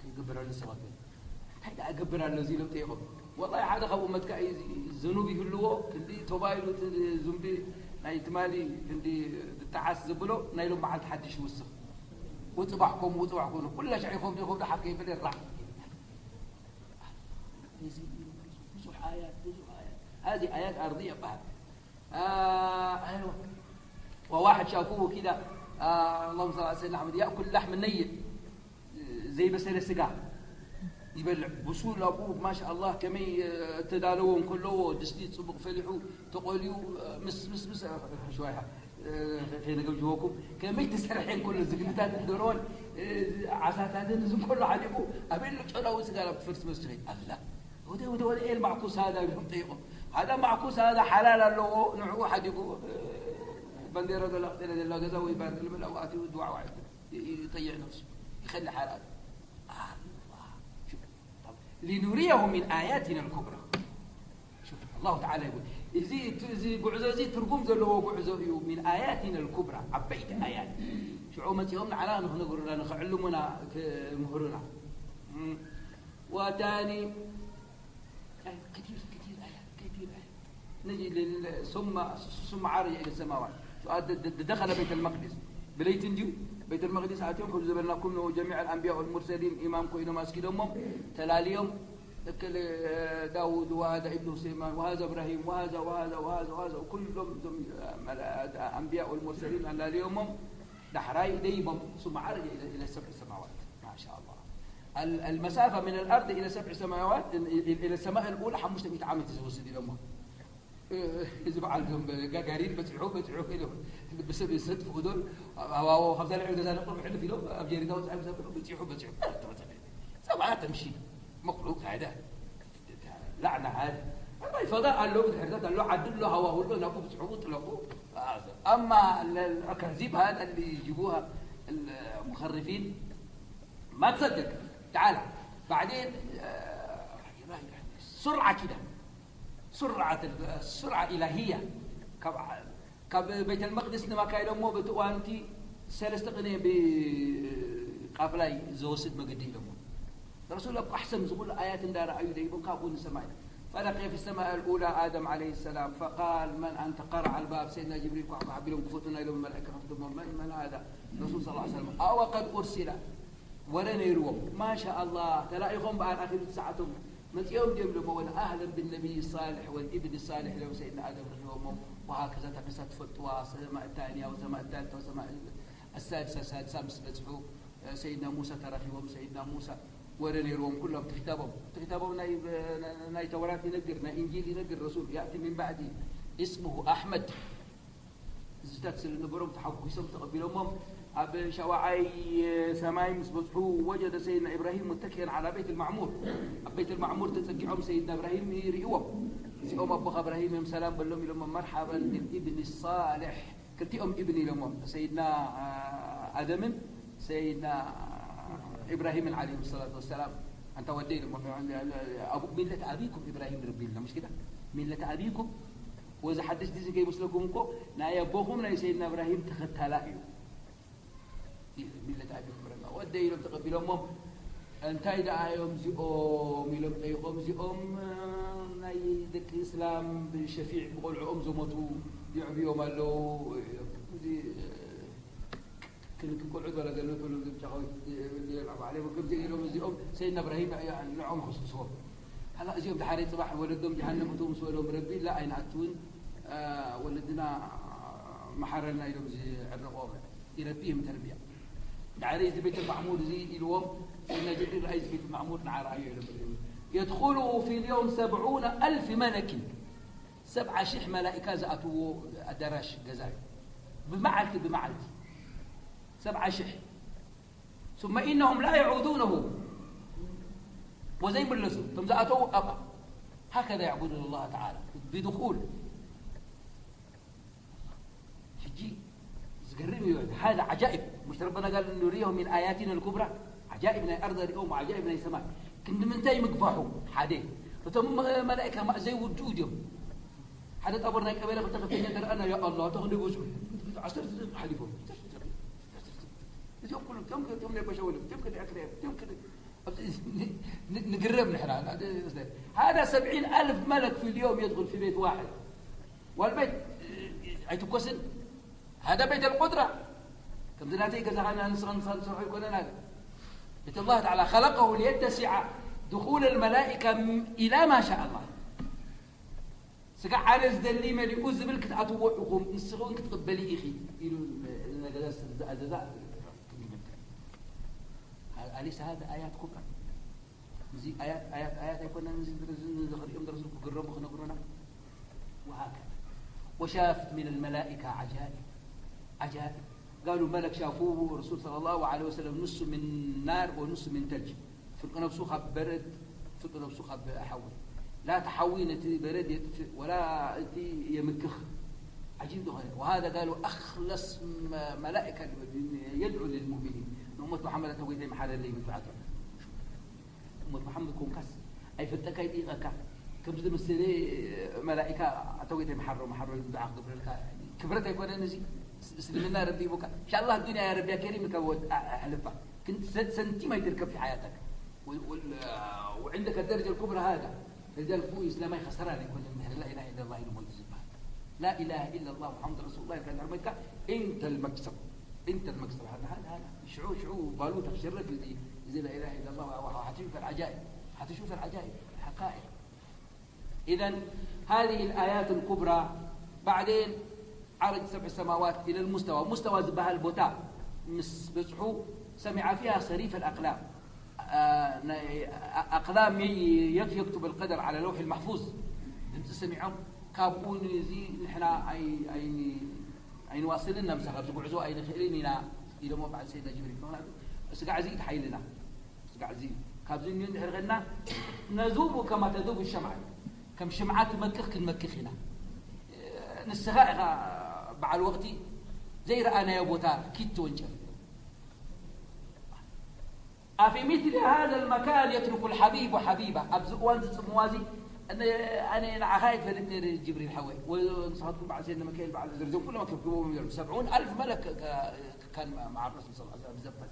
ክግበረሉ ሰባት እንታይ ደኣ እገብር ኣሎ እዚ ኢሎም ጠይቖም ወላሂ ሓደ ካብ ኡመትካ እዩ ዝኑብ ይህልዎ ክንዲ ቶባ ኢሉ ዝንቢ ናይ ትማሊ ክንዲ ዝጠዓስ ዘብሎ ናይ ሎም መዓልቲ ሓድሽ ይውስኽ ውፅባሕ ከምኡ ውፅባሕ ኮኑ ኩላ ሻዕ ይኸብዶ ይኸብዶ ሓፍ ከይበለ ራሕ ብዙሕ ኣያት ብዙሕ ኣያት هذه آيات أرضية بها آه أيوة وواحد شافوه كده آه اللهم صل على سيدنا محمد يأكل لحم نيء زي بسلة سجا يبلع بصول أبوه ما شاء الله كمي تدالوهم كله دستي تصبغ فلحو تقوليو مس مس مس شوية ከይነገምጅወኩም ከመይ ተሰርሐን ከሎ ዝግልታት እንደርኦን ዓሳታትን እዚ ከሎ ሓሊፉ ኣበይ ኣሎ ጨናዊ ስጋ ናብ ትፈርስ መስል ኣላ ወደ ወደ ወደ ኤል ማዕኩስ ሃዳ ኢሎም ጠይቆም። ሃዳ ማዕኩስ ሃዳ ሓላል ኣለዎ ንዕኡ ሓዲጉ ባንዴራ ዘላ ቅጠለ ዘላ ገዛ ወይ ባር ልብል ኣብኡ ኣትዩ ድዋዕዋዕ ይብል። ይጠይዕ ነፍሱ ይኸሊ ሓላል። ኣላ ሊኑሪየሁ ሚን ኣያቲና ልኩብራ። ሹፍ፣ ኣላሁ ተዓላ ይብል፣ እዚ እቲ፣ እዚ ጉዕዞ እዚ ትርጉም ዘለዎ ጉዕዞ እዩ። ሚን ኣያቲና ልኩብራ፣ ዓበይቲ ኣያት። ሽዑ መጺኦም ንዓና ንኽነግሩና፣ ንኽዕልሙና፣ ክምህሩና። እም፣ ወታኒ፣ ኣይ፣ ከቲር፣ ከቲር ኣያት፣ ከቲር ኣያት። ነጂ ል-፣ ል-፣ ثم، ثم عرج إلى السماوات። ደ-፣ ደ-፣ ደኸለ ቤተ ልመቅዲስ። ብለይቲ እንድዩ ቤተ ልመቅዲስ ኣትዮም፣ ከም ዝበልናኩም ነው ጀሚዕ ኣልኣንብያ ወልሙርሰሊን ኢማም ኮይኖም ኣስጊዶሞም፣ ተላልዮም፣ እክል ዳውድ ወሃዛ ኢብኑ ሁሴማን ወሃዛ እብራሂም ወሃዛ ወሃዛ ወሃዛ ወሃዛ ኩሎም እዞም ኣንብያ ወልሙርሰሊን ኣላልዮሞም ዳሕራይ ደይቦም ثم عرج إلى، إلى سبع سماوات. ما شاء الله. ال-، المسافة من الأرض إلى سبع سماوات، إلى السماء الأولى ሓሙሽተ ሚእቲ ዓመት ዝወስድ ኢሎሞ። እዚ በዓል ዞም ጋጋሪን በፂሑ በፂሑ ኢሎም ብሰብ ሰጥፍኡ ዶ ሃዋዎ ካብዛ ልዕሊ ገዛ ነቕርብ ሕልፍ ኢሎም ኣብ ጀሪዳ ወፃኢ ብሰብ በፂሑ በፂሑ ሰብዓ ተምሺ መክዑ ካይዳ ላዕና ሃድ ኣባይ ፈዳ ኣሎ ድሕርታት ኣሎ ዓዲ ኣሎ ሃዋሁ ኣሎ ናብኡ ብፅሑ ጥለቁ ኣማ ከዚብ ሃዳ اللي يجيبوها المخرفين ما تصدق تعال بعدين سرعة كده سرعة ال-، سرعة إلهية ካብ ካብ ቤተ ልመቅድስ ንመካ ኢሎሞ በቲ እዋንቲ ሰለስተ ቅነ ብቃፍላይ ዝወስድ መገዲ ኢሎሞ ረሱል ኣብ ኣሕሰም ዝኹሉ ኣያት እንዳረኣዩ ደይቦም ካብኡ ንሰማይ فلقي في السماء الأولى آدم عليه السلام فقال من أنت قرع الباب سيدنا جبريل ኳሕኳሕ ቢሎም ክፈቱና ኢሎም መላእካ ከፍትሞ من من هذا رسول صلى الله عليه وسلم أو قد أرسل ወረ ነይርዎም ማሻ ኣላህ ተላኢኾም በኣር ኣኺሉ ሰዓቶም መፂኦም ድዮም ኢሎሞ ወላ ኣህለን ብነቢይ ሳልሕ ወልኢብን ሳልሕ ኢሎም ሰይድና ኣደም ረኺቦሞም ወሃከዛ እታ ክሳ ትፈልጥዋ ሰማእ ታንያ ወሰማእ ታልታ ወሰማእ ኣሳድሳ ሳድሳ ምስ በፅሑ ሰይድና ሙሳ ተራኺቦም ሰይድና ሙሳ ወረ ነይርዎም ኩሎም ትክታቦም ትክታቦም ናይ ተውራት ይነግር ናይ እንጂል ይነግር ረሱል ያእቲ ምን ባዕዲ እስሙሁ ኣሕመድ እዚታት ስለ ነበሮም ተሓጒሶም ተቐቢሎሞም ኣብ ሻውዓይ ሰማይ ምስ በጽሑ وجد سيدنا إبراهيم متكئا على بيت المعمور ኣብ ቤት المعمور ተጸጊዖም ሰይድና እብራሂም ይርእዎም እዚኦም ኣቦኻ እብራሂም እዮም ሰላም በሎም ኢሎሞም مرحبا بالابن الصالح ክልቲኦም ኢብን ኢሎሞም ሰይድና ኣደምን ሰይድና إبراهيم عليه الصلاة والسلام أنت ودي لهم أبو ملة أبيكم إبراهيم ربي لنا مش كده ملة أبيكم ወዚ ሓድሽ ዲዚ ከይመስለኩም እኮ ናይ ኣቦኹም ናይ ሰይድና እብራሂም ተኸታላ እዩ ሚለት ኣቢኩም ረጋ ወደ ኢሎም ተቐቢሎሞም እንታይ ደኣ እዮም እዚኦም ኢሎም ጠይቆም እዚኦም ናይ ደቂ እስላም ብሸፊዕ ብቆልዕኦም ዘሞቱ ይዕብዮም ኣለዉ እዚ ክንክቆልዑ ዘላ ዘሎ ተሎ ዝብጫኻዊት ባዕለይ ከምዚ ኢሎም እዚኦም ሰይድና እብራሂም ንዕኦም ክስስዎም ሀላ እዚኦም ድሓረይ ፅባሕ ወለዶም ጀሃነም እቶም ምስ በሎም ረቢ ላ ኣይንኣትውን ወለድና መሓረልና ኢሎም ዝዕረቕዎም ይረቢህም ተርቢያ ድሓረይ እዚ ቤት ማዕሙር እዚ ኢልዎም ሰይድና ጅብሪል ረኣይ እዚ ቤት ማዕሙር ንዓ ረኣዮ ኢሎም يدخله في اليوم سبعون ألف ملك ሰብዓ ሽሕ መላኢካ ዝኣትዎ ኣዳራሽ ገዛ እዩ ብመዓልቲ ብመዓልቲ ሰብዓ ሽሕ ثم إنهم لا يعودونه وزي ملسوا ثم زأتوا أبا هكذا يعبدون الله تعالى بدخول حجي زقرين هذا عجائب مش ربنا قال نريهم من آياتنا الكبرى عجائب من الأرض اليوم وعجائب من السماء كنت من تاي مقفحوا حدي فتم ملائكة ما زي وجودهم حدث أبرنا قبيلة فتخفينا ترى أنا يا الله تغني وجهه عشرة حلفهم እዚኦም ኩሉ እቶም እቶም ናይ በሸወልም እቶም ክዲ ኣክርያ እቶም ክዲ ንግረም ንሕና هذا سبعين ألف ملك في اليوم يدخل في بيت واحد والبيت ኣይትኮስን هذا بيت القدرة ከምዚ ናተይ ገዛኻ ንስኻ ንስኻ ንሰርሖ ኣይኮነን هذا بيت الله تعالى خلقه ليتسع دخول الملائكة إلى ما شاء الله ስጋዕ ኣነ ዝደሊ መሊኡ ዝብል ክትኣትዎ ኢኹም ንስኺ እውን ክትቕበሊ ኢኺ ኢሉ ንነገስት ዝኣዘዛ ኣሊስ ሃذا ኣያት ኩብራ እዚ ኣያት ኣያት ኣያት ኣይኮነን እዚ ዝኽሪኦም ደረሱ ክግረሙ ክነግሩና وهكذا وشاف من الملائكة عجائب عجائب. قالوا ملك شافوه رسول صلى الله عليه وسلم نص من نار ونص من ثلج. ፍርቂ ነብሱ ካብ በረድ፣ ፍርቂ ነብሱ ካብ ሓዊ። لا تحوي ነቲ በረድ የጥፍእ ولا እቲ የምክኽ። عجيب ዝኾነ። وهذا قالوا أخلص م- ملائكة يدعو للمؤمنين. ንእመት መሓመድ ኣታ ጎይታይ መሓረለይ ምትብዓት። እመት መሓመድ ኮንካስ ኣይፈልጠካ ይጥይቐካ። ከምዚ ዝመሰለ መላኢካ ኣታ ጎይታይ መሓሮ መሓሮ ኢሉ ዱዓ ክገብረልካ ክብረት ኣይኮነን እዚ? እስልምና ረቢቡካ ኢንሻላህ ዱንያ ያ ረቢ ያ ከሪም ካብ ወድ ኣሕልፋ። ክንት ሰንቲም ኣይትርከብ في حياتك. وعندك الدرجة الكبرى هذا. فلذلك هو إسلامي خسران يكون من لا إله إلا الله الموت زبان. لا إله إلا الله محمد رسول الله كان حرمتك. أنت المكسب. أنت المكسب. هذا هذا هذا شعو شعو بالوتك شرك زي زي لا إله إلا الله. حتشوف العجائب. حتشوف العجائب الحقائق. إذن هذه الآيات الكبرى. بعدين عرج سبع سماوات إلى المستوى. مستوى ዝበሃል ቦታ ምስ በጽሑ سمع فيها صريف الأقلام. ኣቅላም የክቱብ القدر على لوح المحفوظ። ድምፂ ሰሚዖም ካብኡ ንዚ ንሕና ኣይንዋስልን ነምሳ ካብዚ ጉዕዞ ኣይንኽእልን ኢና ኢሎሞ በዓል ሰይድና ጅብሪል። ምክንያቱ ስጋዕ እዚ እዩ ሓይልና። ስጋዕ እዚ ካብዚ እኒ እንድሕር ኸድና ነዙቡ ከማ ተዙቡ ሸምዓ ከም ሽምዓ ትመክኽ ክንመክኽ ኢና። ንስኻ ኢኻ በዓል ወቕቲ ዘይረኣናዮ ቦታ ኪድ ትወንጨፍ። أفي مثل هذا المكان يترك الحبيب حبيبه. ኣብዚ እዋን ዝጽምዋ እዚ ኣነ ንዓኻ ይፈልጥ ነይረ ጅብሪል ሓወይ። ንስኻትኩም በዓል ሰይድና መካኤል በዓል ዕዝር እዞም ኩሎም ኣክብክቦም እዮም። ሰብዑን ኣልፍ መለክ ካን መዓ ረሱል ስ ዘብታ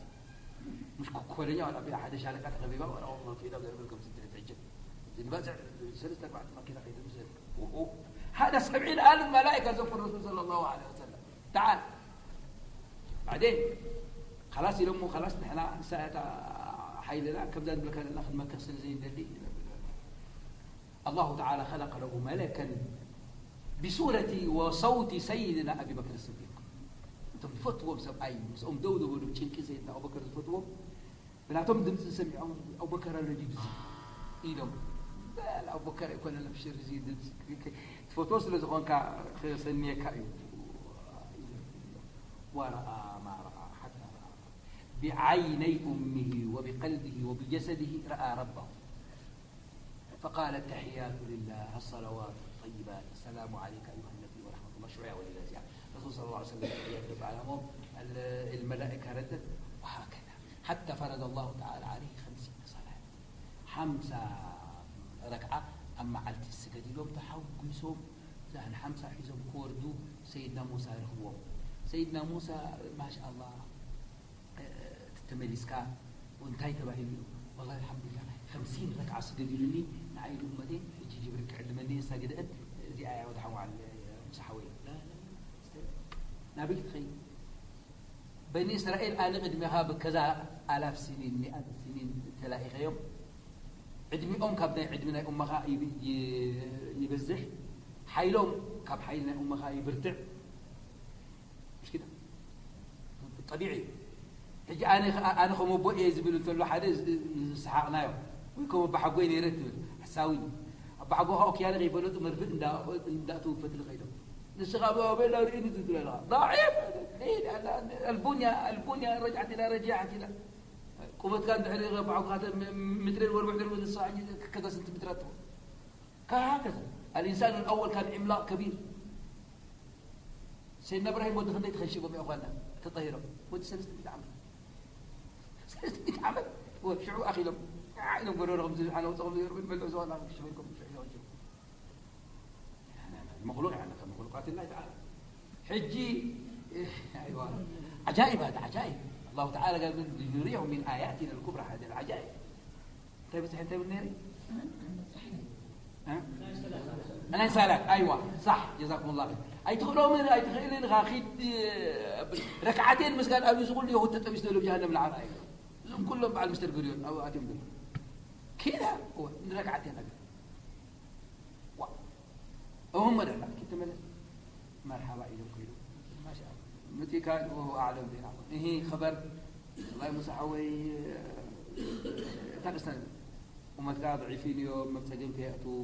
مش كوريا ولا في أحد شاركة غبيبة ولا أمر في دولة كم ستة تعجب. زين بس سلسلة بعد ما كده خير مزل. هذا سبعين ألف ملائكة زفر الرسول صلى الله عليه وسلم. تعال. بعدين خلاص يلموا خلاص نحن ساعة حيلنا كم زاد بلك لنا خدمة كسر زين دلي. الله تعالى خلق له ملكا بصورة وصوت سيدنا أبي بكر الصديق. أنتم فتوى سبعين مسؤوم دودو بدو تشنكي سيدنا أبو بكر فتوى. ብናቶም ድምፂ ሰሚዖም ኣቡበከር ኣሎ ድዩ እዚ ኢሎም። በል ኣቡበከር ኣይኮነን ኣብሽር እዚ ድምፂ ትፈትዎ ስለ ዝኾንካ ክሰንየካ እዩ። ورأى ما رأى حتى رأى بعيني أمه وبقلبه وبجسده رأى ربه. فقال التحيات لله الصلوات الطيبات السلام عليك أيها النبي ورحمة الله شوية ولا زيادة. الرسول صلى الله عليه وسلم التحيات رفع لهم الملائكة ردت وهكذا. حتى فرض الله تعالى عليه خمسين صلاة. ሓምሳ ረክዓ ኣብ መዓልቲ ስገድ ኢሎም ተሓጒሶም እዛ ሓምሳ ሒዞም ክወርዱ ሰይድና ሙሳ ይረኽብዎም። ሰይድና ሙሳ ማሻኣላ ተመሊስካ እንታይ ተባሂሉ እዩ? ወላሂ ኣልሓምዱሊላህ ከምሲን ረክዓ ስገድ ኢሉኒ ንዓይ ኢሉ እመተይ ሕጂ ጅብሪል ክዕልመኒ እየ እሳግደአን እዚኣ እያ ወድሓን ወዓል ሙሳ ሓወይ ናበይ ክትኸይድ? በኒ እስራኤል ኣነ ቅድሜኻ ብከዛ ኣላፍ ሲኒን ሚኣት ሲኒን ተላኢኸዮም ዕድሚኦም ካብ ናይ ዕድሚ ናይ ኡመኻ ይብዝሕ ሓይሎም ካብ ሓይሊ ናይ ኡመኻ ይብርትዕ مش كده طبيعي ሕጂ ኣነ ኣነ ከም ኣቦ እየ ዝብል እንተሎ ሓደ ዝሰሓቕናዮ ወይ ከም ኣቦ ሓጎይ ነይረ ትብል ሓሳዊ ኣቦ ሓጎኻ ኦክያነ ከይፈለጡ መርፍእ እንዳእተዉ ፈትሊ ከይዶም ንስኻ ኣበላ ርእኒ ዝብል ኣለኻ ضعيف البنية البنية رجعت إلى رجعت إلى ቁመትካ እንድሕር ኣቦ ሓጎኻ ምትርን ወርብዕ ድርብ ንስኻ ከዛ ስንቲሜትራት ትኸውን ከሃከዛ الإنسان الأول كان عملاق كبير سيدنا إبراهيم ወዲ ክንደይ ተኸንሺቦም እዮም ኳና ተጠሂሮም ወዲ ሰለስተ ሚእቲ ዓመት ሰለስተ ሚእቲ ዓመት ሽዑ ኣኺሎም ኢሎም ጎረሮ ከምዚ ሓነ ውፅኦም ዝገርብን በልዑ ዝዋና ክሽበልኩም ሽዑ ይወጅቡ مخلوق يعني كمخلوقات الله تعالى حجي أيوة عجائب هذا عجائب الله تعالى قال من لنريه من آياتنا الكبرى هذه العجائب እንታይ በፅሐ እንታይ ብል ነይረ ናይ ሰላት ኣይዋ ሳሕ ጀዛኩም ላ ኣይትኽእሎምን ኣይትኽእልን ኢኻ ኪድ ረክዓቴን ምስጋድ ኣብዩ ዝኹሉ የሁድ ተጠቢስ ዘሎ ጀሃነም ለዓል ኣዩ እዞም ኩሎም በዓል ምስተር ገርዮን ኣብኡ ኣትዮም ዘሎ ኪዳ ንረክዓቴን ኣገ እሁም መደላ ኪድ ተመለስ መርሓባ ኢሎም ከይዶም ማሻ መፂእካ ኣዕለም ዜና ይሄ ኸበር ላይ ሙሳ ሓወይ እታ ቅስታ ኡመትካ ضعيفين እዮም መብፀገም ከይኣትዉ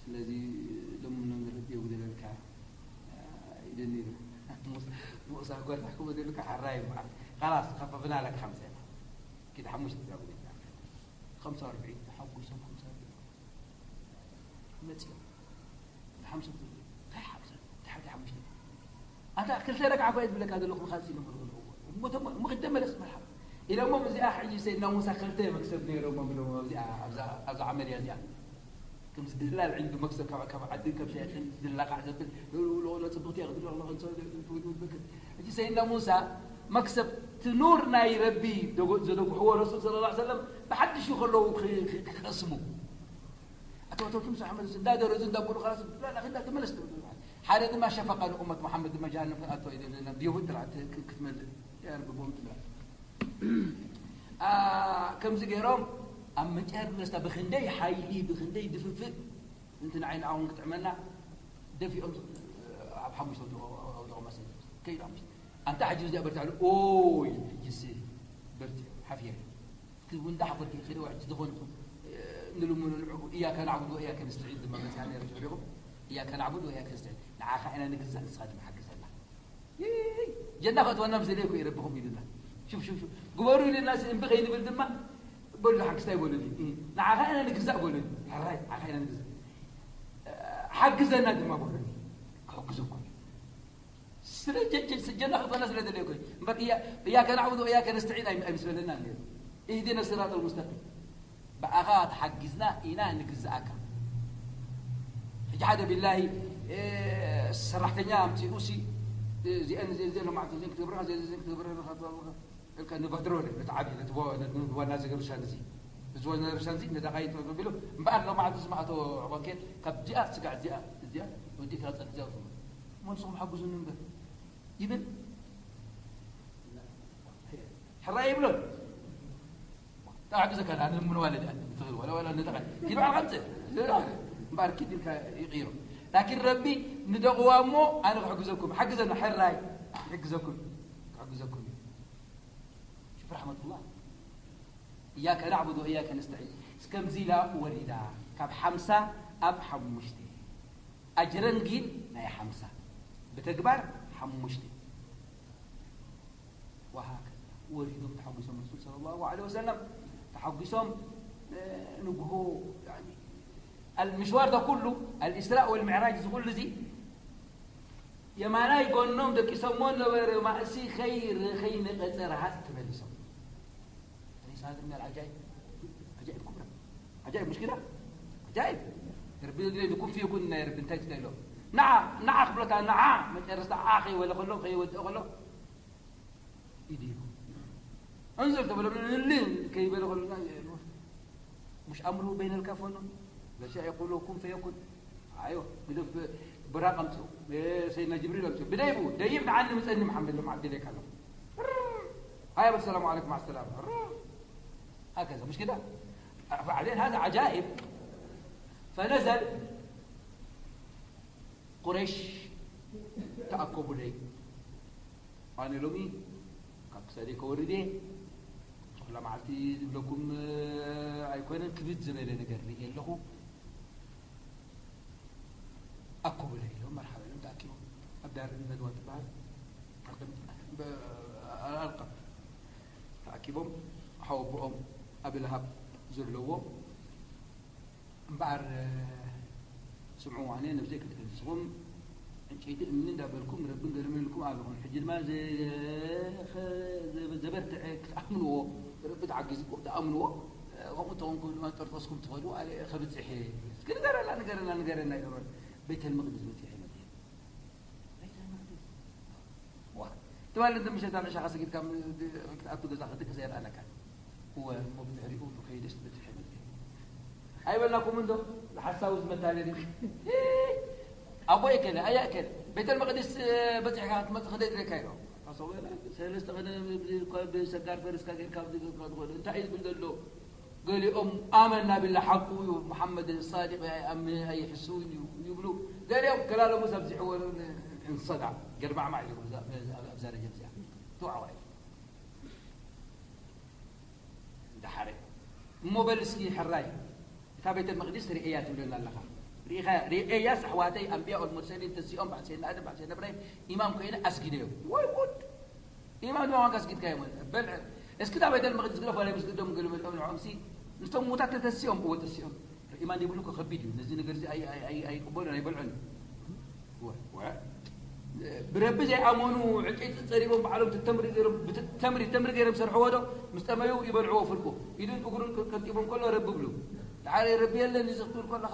ስለዚ ሎም ሎም ዝረድ የጉደለልካ ኢደኒ ኢሉ ሙሳ ጎርታሕኩ በደሉ ከሓራይ ይበሃል። ካላስ ከፈፍና ለካ ሓምሳ ኢና። ኪድ ሓሙሽተ ዛጉ ቤት ናት። ኸምሳ ወርብዒ ተሓጒሶም ኸምሳ ወርብዒ መጺኦም። ሓምሳ እንታይ ሓምሳ እንታይ ሓደ ሓሙሽተ ኣታ ክልተ ረክዓ እኳ ዝብለካ ዘለኹ ብኻልሲ ነምር ዘለኹ እሞ ተሞ እሞ ክደመለስ መርሓባ ኢሎሞም እዚኣ ሕጂ ሰይድና ሙሳ ክልተ መክሰብ ነይሮሞም ኢሎሞም ኣብዚኣ ኣብዛ ኣብዛ ዓመልያ እዚኣ ከምዚ ደላል ዒንዱ መክሰብ ካብ ካብ ዓድን ካብ ሸያጥን ዝላቃዕ ዘብል ንብሎ ጽብቕቲ እያ ክትብሎ ከለኻ እንተ ትብል ትብል ብክል ሕጂ ሰይድና ሙሳ መክሰብ እቲ ኑር ናይ ረቢ ዘደጉሕዎ ረሱል ስለ ላ ሰለም ብሓድሹ ከለዉ ክቐስሙ ኣተወተውቱም ሰሓመድ እንዳደረዙ እንዳበሉ ኸላስ ላላ እንዳተመለስ ትብል ሓደ ድማ ሸፈቃ ንኡመት መሓመድ ድማ ጀሃነም ክንኣቶ እዩ ዘለና ብየሁድ ጥራሕ ክትመልእ ያርብቦም ትብላ ከምዚ ገይሮም ኣብ መጨረስታ ብክንደይ ሓይሊ ብክንደይ ድፍፍእ እንትን ዓይኒ ኣሁን ክጥዕመና ደፊኦም ኣብ ሓሙሽተ ኣውደቑ መሰል ከይዱ ሓሙሽተ ኣንታ ሕጂ እዚኣ በርትዕሉ ኦይ ሕጂስ በርትዕ ሓፍየ ክቡ እንዳ ሓፈርኪ ከደ ሕጂ ዝኾንኩም ንልምኑ ንዕኡ እያካ ናዕቡድ ወእያካ ነስተዒን ድማ መፅኣ ነረ ትሕሪኹም እያካ ናዕቡድ ወእያካ ነስተዒን ንዓኻ ኢና ንግዛእ ንስኻ ድማ ሓግዘና ጀና ከእትወና ምስ ደለየ እኮ ይረብኹም ኢሉና ሽፍ ሽፍ ሽፍ ግበሩ ኢሉና እምቢ ከይንብል ድማ በሉ ሓግዝታ ይበሉኒ ንዓኻ ኢና ንግዛእ በሉኒ ሕራይ ንዓኻ ኢና ንግዛእ ሓግዘና ድማ በሉኒ ክሕግዘኩም ስለ ጀና ከእትወና ስለ ደለየ እኮ እምበር እያከ ናዕቡድ ወእያከ ነስተዒን ኣይምስበለና ነይሩ ኢህዲነ ስራጥ ልሙስተቂም ብኣኻ ተሓጊዝና ኢና ንግዝኣካ ሕጂ ሓደ ቢላሂ ሰራሕተኛ ኣምፅኡ ሲ እዚአን እዚአን ዘሎ ማለት እዚን ክትገብረ እዚን ክትገብረ እልካ ንባድሮ ነቲ ዓብዪ ነቲ ዋና ዘገርሻን እዚ እዚ ዋና ዘገርሻን እዚ ነዳቃይ ተቢሉ እምበኣር ሎማዓት እዚ ማእቶ ዕቆንኬ ካብ እዚኣ ስጋዕ እዚኣ እዚኣ ወዲእካ ፀድዚኣ መልስኹም ሓግዙኒ እምበር ይብል ሕራይ ይብሎን ተባዕቱ ዘካል ኣነ ምን ዋለ ትኽእል ወላ ወላ ነጠቐ ይበዓል ከምፅእ እምበኣር ኪድ ኢልካ ይቕይሮ ላኪን ረቢ ንደቕዋ እሞ ኣነ ክሕግዘኩም ሓግዘና ሕራይ ይሕግዘኩም ክሕግዘኩም እዩ ሽፍ ረሕመቱላህ እያከ ናዕቡድ ወእያከ ነስተዒን እስከምዚ ኢላ ወሪዳ ካብ ሓምሳ ኣብ ሓሙሽተ ኣጅረን ግን ናይ ሓምሳ ብተግባር ሓሙሽተ وهكذا ወሪዶም ተሓጒሶም ረሱል صلى الله عليه وسلم ተሓጒሶም ንግሆ المشوار ده كله الإسراء والمعراج እዚ ኩሉ እዚ የማናይ ጎኖም ደቂሶሞ ነበረ ማእሲ ኸይር ኸይነቀፀ ረሃፅ ተመሊሶም ليس هذا من العجائب عجائب كبرى عجائب مش كده عجائب ربي يدري لكم فيكم يا رب انت تستاهلوا نعم نعم خبرتها نعم ما ترست عاخي ولا خلو خي ود خلو يديكم انزل تبلغ لين كي يبلغ لنا مش امره بين الكاف والنون لا شيء يقول كن فيكون ኣይወ ግደፍ ብራቕ ኣምፅኡ ሰይድና ጅብሪል ኣምፅኡ ብደይቡ ደይብ ንዓኒ ምፀኒ መሓመድ ሎም ዓብዲ ለካ ኣለኹ ሃያ በል ሰላሙ ዓለይኩም ዓሰላም هكذا مش كده بعدين هذا عجائب فنزل ቁረይሽ ተኣከቡ ደይ ኣነ ሎሚ ካብ ክሳደይ ከወርድ እየ ኩላ መዓልቲ ዝብለኩም ኣይኮነን ክብድ ዝበለ ነገር ርኢ ኣለኹ ኣኮቡ ደይ ኢሎም መርሓባ ኢሎም ተኣኪቦም ኣብ ዳር ነድዋ ትበሃል ኣልቀም ተኣኪቦም ሓወቦኦም ኣብ ለሃብ ዘለዎ እምበኣር ስምዑ ዋነ ነብሰይ ክትሕልስኹም ዕንጨይቲ እምኒ እንዳበልኩም ረብን ገርምን ኢልኩም ኣለኹም ሕጂ ድማ ዘበርትዐ ክትኣምንዎ ረቢ ተዓጊዝኩም ትኣምንዎ ከምኡ ተኾንኩም ድማ ጠርጠስኩም ትኸዱ ኣነ ከብፅሕ እስኪ ንገረና ንገረና ንገረና ኢሎም ቤተል መቅድስ በፂሐ መፅአ ትባል እንተ ምሸት ኣብ ዕሻኻ ሰጊድካ ክትኣቱ ገዛ ክትቅሰ የርኣነካ እወ እሞ ብድሕሪኡ ብኸይደስ በፂሐ መፅአ ኣይበልናኩም እንዶ ሓሳዊ ዝመታለሊ ኣቦ የከለ ኣያ የከለ ቤተ መቅዲስ በፂሕካ ክትመፅእ ክንደይ ድረካ ኢሎ ሰለስተ ቀደም ብሰጋር ፈረስካ ጌርካ ትኽእል እንታይ እዩ ዝብል ዘሎ ገሊኦም ኣመና ቢላ ሓቁ እዩ መሓመድ ሳዲቅ ኣይኣምን ኣይሕስውን እዩ ይብሉ ገሊኦም ከላለሙ ሰብዚሕዎ እንሰዳ ገርማዕማዕ ይብሉ ኣብዛ ረጀብ እዚኣ ትውዓዋ እዩ እንዳሓረ እሞ በል እስኪ ሕራይ እታ ቤተ መቅዲስ ርእያ ትብለና ኣለኻ ሪኢኻ ሪኤያስ ኣሕዋተይ ኣንብያ ወልሙርሰሊን ተሲኦም በዓል ሰይድና ኣደም በዓል ሰይድና እብራሂም ኢማም ኮይነ ኣስጊደዮም። ወይ ጉድ! ኢማም ድማ ዋንካ ኣስጊድካዮም። በል እስኪ እታ ቤተል መቅዲስ ግደፍ ዋላ መስጊዶም ገለ መሊኦም ንዕኦም ሲ ምስቶም ሙታት ተተሲኦም እወ ተሲኦም። ኢማን ይብሉ እኮ ከቢድ እዩ። ነዚ ነገር እዚ ኣይ- ኣይ- ኣይ- ኣይቅበሉን ኣይበልዑን። ወ- ወ- ብረቢ ዘይኣመኑ ዕንጨይቲ ጸሪቦም ባዕሎም ተምሪ ገይሮም ብተምሪ ተምሪ ገይሮም ሰርሕዎ ዶ? ምስ ጠመዩ ይበልዕዎ ፍርቁ። ኢዱን እግሩን ከንጢቦም ከሎ ረቢ ብሉ። ደሓር ረቢ የለን እዚ ክትብል ከለኻ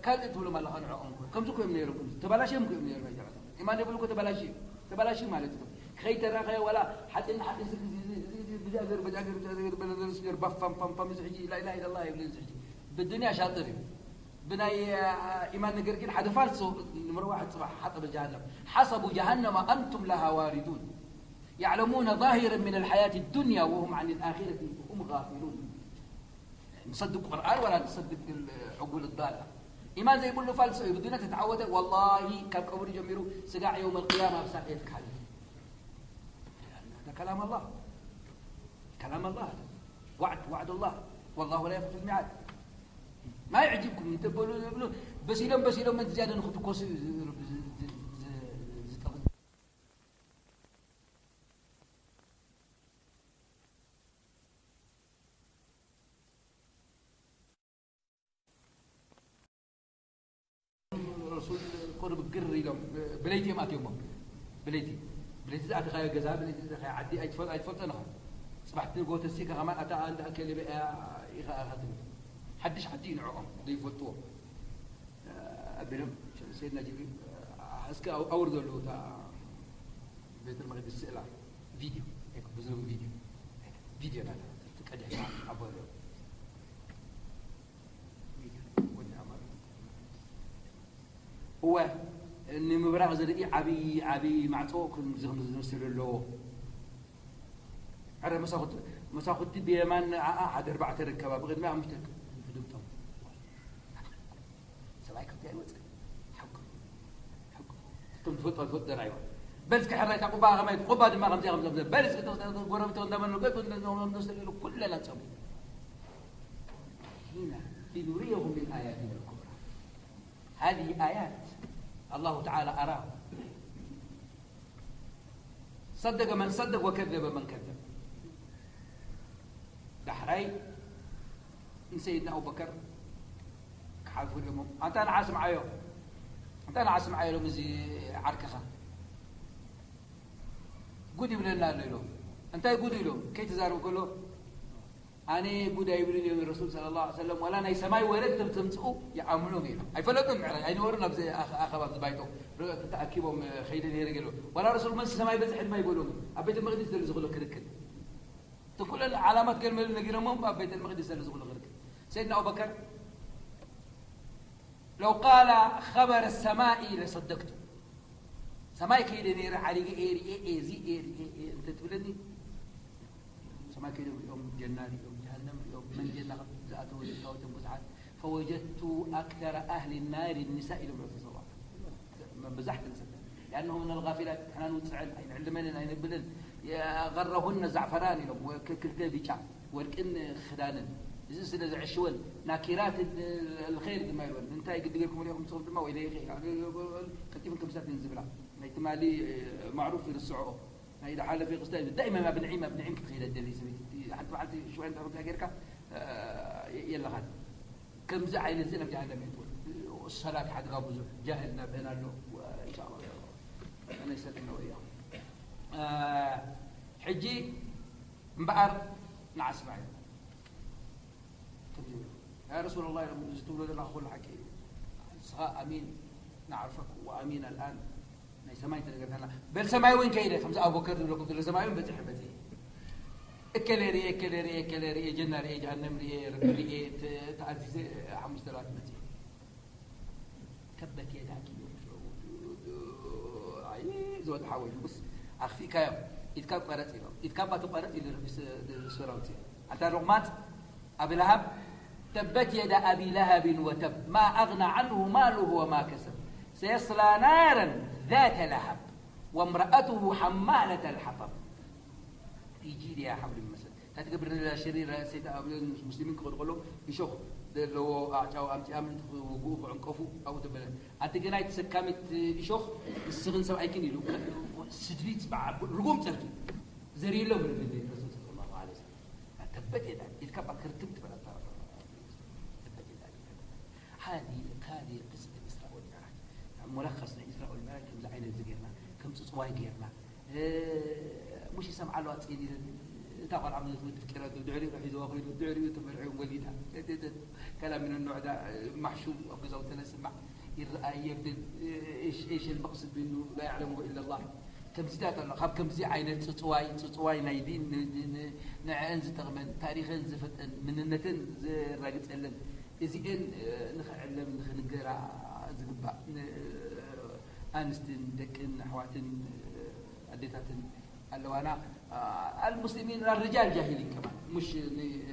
ካልእ ትብሎም ኣለኻ ንዕኦም። ከምዚ እኮ እዮም ነይሮም። ከምዚ ተባላሽዮም እኮ እዮም ነይሮም። ኢማን የብሉ እኮ ተባላሽዩ። ተባላሽዩ ማለት እዩ። ከይተራኸየ ዋላ ሓፂን ንሓፂን ስልክ እዚ- እዚ- እዚ- ብጃገር በጃገር በጃገር በለዘር ስጀር ባፋም ፋም ፋም እዚ ሕጂ ላኢላሃ ኢለላህ የብልን እዚ ሕጂ ብዱንያ ሻጥር እዩ። ብናይ ኢማን ነገር ግን ሓደ ፋልሶ ንምርዋሕ ፅባሕ ሓጠበ ጀሃነም ሓሰቡ ጀሃነማ ኣንቱም ለሃ ዋሪዱን يعلمون ظاهرا من الحياة الدنيا وهم عن الآخرة هم غافلون. نصدق قرآن ولا نصدق العقول الضالة. إيمان زي يقول له فالسو يبدو أنك تتعود والله كم قبر جميرو سقع يوم القيامة بساقية كحل. هذا كلام الله. كلام الله هذا. وعد وعد الله. والله لا يخلف الميعاد. ما يعجبكم من تقولوا يقولوا بس يلوم بس يلوم من زيادة نخد كوسي. ረሱል ቁሩብ ግር ኢሎም ብለይቲ እዮም ኣትዮሞ። ብለይቲ ብለይቲ ዝኣተኻዮ ገዛ ብለይቲ ዝኣተኻዮ ዓዲ ኣይትፈል ኣይትፈልጦ ነኻ። ጽባሕቲ ንጎተሲ ከማን ኣታ እንዳ ከሊበ እያ ኢኻ ኢኻ ትብል። ሓድሽ ዓዲ እዩ ንዕኦም ዘይፈልጥዎ። ኣቢሎም ሰይድና ጅብሪል እስከ ኣውርደሉ እታ ቤተል መቅዲስ ስእላ ቪድዮ ብዙ ቪድዮ ቪድዮ ናታ ቀዲሕካ ኣቦ እወ ንምብራቕ ዝርኢ ዓብዪ ዓብዪ ማዕፆ ዝመስል ኣለዎ። ዕረ መሳኹቲ ብየማን ንዓኣ ሓደ ኣርባዕተ ርከባ ብቕድሚ ኣምሽተ ህድምቶም ሰብኣይ ካብቲ ኣይወፅእ ሓቁ እቶም ዝፈልጦ ዝፈልጦ ደራይዋ በል እስኪ ሕራይ እታ ቁባ ከመይ ቁባ ድማ ከምዚኣ ከምዚ በል እስኪ ጎረብቶ እንዳመኑ ኩለና ፀሙ هنا لنريه من آياتنا الكبرى. هذه آيات الله تعالى أراه. صدق من صدق وكذب من كذب. دحري سيدنا أبو بكر كحال فول يوم أنت أنا عاصم عيو أنت أنا عاصم عيو لهم زي عركخة قد يبلنا له أنت قد له كي تزاروا كله ኣነ ጉድ ኣይብልን እዮም ረሱል صلى الله عليه وسلم ዋላ ናይ ሰማይ ወረ ተምፅኡ ይኣምኖም እዮም ኣይፈለጡን ምዕራይ ኣይነበሩን ኣብዚ ኣኸባ ኣብዚ ባይቶ ተኣኪቦም ከይደ ነይረ ገለ ዋላ ረሱል መልሲ ሰማይ በፅሐ ድማ ይበሎም ኣብ ቤተ መቅዲስ ዘሎ ዝኽሎ ክርክር እቲ ኩለን ዓላማት ገልመሉ ነጊሮሞም ኣብ ቤተ መቅዲስ ዘሎ ዝኽሎ ክርክር ሰይድና ኣቡበከር لو قال خبر السماء لصدقت ሰማይ ከይደ ነይረ ዓሪገ እየ ርኤ እየ እዚ እየ ርኤ እየ እንተትብለኒ ሰማይ ከይዶም ሪኦም ጀና ሪኦም ጀሃነም ሪኦም መን ጀና ዝኣተወ ዝታወቶም ብዙሓት فوجدت أكثر أهل النار النساء ኢሎም ረሱል صلى الله عليه وسلم መብዛሕተን ሰብ لأنه من الغافلات ንሕና ንውፅዐን ኣይንዕልመንን ኣይነብልን غرهن الزعفران ኢሎም ክልተ ቢጫ ወርቅን ክዳንን እዚ ስለ ዘዕሽወን ናኪራት الخير ድማ ኢልወን እንታይ ግዲ ገርኩም ሪኹም ንስኹም ድማ ወይለይኺ ቀልጢፍን ከምሳትን ዝብላ ናይ ትማሊ ማዕሩፍ ይርስዕኦ ናይ ኢዳ ሓለፊ ክስታይ ዳይመን ኣብ ንዒም ኣብ ንዒም ክትኸይደ ደሊ ሰበይቲ ሓንቲ በዓልቲ ሽወን ዳርጋ ጌርካ የለኻን ከምዚ ዓይነት እዚ ናብ ጀሃነም የእትወን ሰላት ሓድጋ ብዙሕ ጃህል ናብአን ኣሎ እንሻ ኣላ ኣነ ይሰልም ነው እያ ሕጂ እምበኣር ንዓስባ እዩ ከምዚ ይብሉ ያ ረሱል ላ እዚ ትብሎ ዘለካ ኩሉ ሓቂ እዩ ንስኻ ኣሚን ንዓርፈክ ወኣሚን ኣልኣን ናይ ሰማይ ተነገርካና በል ሰማይ እውን ከይደ ከምዚ ኣቡበከር ዝብለኩም ዘሎ ሰማይ እውን በፂሐ መፂ እከለ ርኤ እከለ ርኤ እከለ ርኤ ጀና ርኤ ጀሃነም ርኤ ርቢ ርኤ ተኣዚዘ ሓሙሽተ ራት መፂ ተበት የዳኪ ዝበል ሓወይ ንጉስ ኣኽፊእካዮም ኢድካ ቆረፅ ኢሎም ኢድካ ባ ትቆረፅ ኢሉ ረቢ ሰራዊት ኣታ ሎቕማፅ ኣቢ ለሃብ ተበት የዳ ኣቢ ለሃብ ወተብ ማ ኣግና ዓንሁ ማሉሁ ወማ ከሰብ ሰየስላ ናረን ذات ለሃብ ወምረኣትሁ ሓማለት ኣልሓጠብ ፒጂ ድያ ሓብሉ ይመስል እንታይ ትገብር ነላ ሸሪራ ሰይጣን ኣብ ሙስሊሚን ክኸዱ ከሎ ይሾኽ ዘለዎ ኣዕጫው ኣምጺኣም ክውግኡ ክዕንቀፉ ኣብኡ ተበለ። ኣንቲ ገናይ ተሰካሚት እሾኽ ንስኽን ሰብኣይክን ኢሉ ስድሪት በዓ ርጉም ጸርፊ ዘርየሎም ንብል ረሱል ሰለላሁ ዐለይሂ ወሰለም። ተበት የዳ ኢልካ እባ ክርትም ትበላ። ተበት የዳ ኢልካ። ሃዚ፣ ሃዚ ቅስት ኢስራእ ወልሚዕራጅ። ሙለኸስ ናይ ኢስራእ ወልሚዕራጅ ከምዚ ዓይነት እዚ ጌርና፣ ከም ጽጽዋይ ጌርና። እ፣ ሙሽ ይሰምዓ ኣለዋ ጽን ኢለን። እታ ቆልዓ ምስ ትምት ፍቂረቱ፣ ድሕሪኡ ሒዝዋ ኮይዱ፣ ድሕሪኡ ተመርዕዮም ወሊዳ። ከላም ምን ኖዕ ዳ፣ ማሕሹም ኣብ ገዛውተነ ስማዕ ይረኣ የብልን። እሽ፣ እሽ المقصد منه لا يعلمه إلا الله። ከምዚታት ኣሎ። ካብ ከምዚ ዓይነት ጽጽዋይ፣ ጽጽዋይ ናይ ዲን ን-፣ ን-፣ ን-፣ ንዐአን ዝጠቕመን፣ ታሪኸን ዝፈልጠን፣ ምንነተን ዘራግጸለን፣ እዚኤን፣ እ፣ ንኽዕለም፣ ንኽንገራ ዝግባእ፣ ን-፣ ኣንስትን ደቅን ኣሕዋትን፣ እ፣ ኣዴታትን ኣለዋና። አ፣ المسلمين الرجال جاهلين كمان، مش ن-،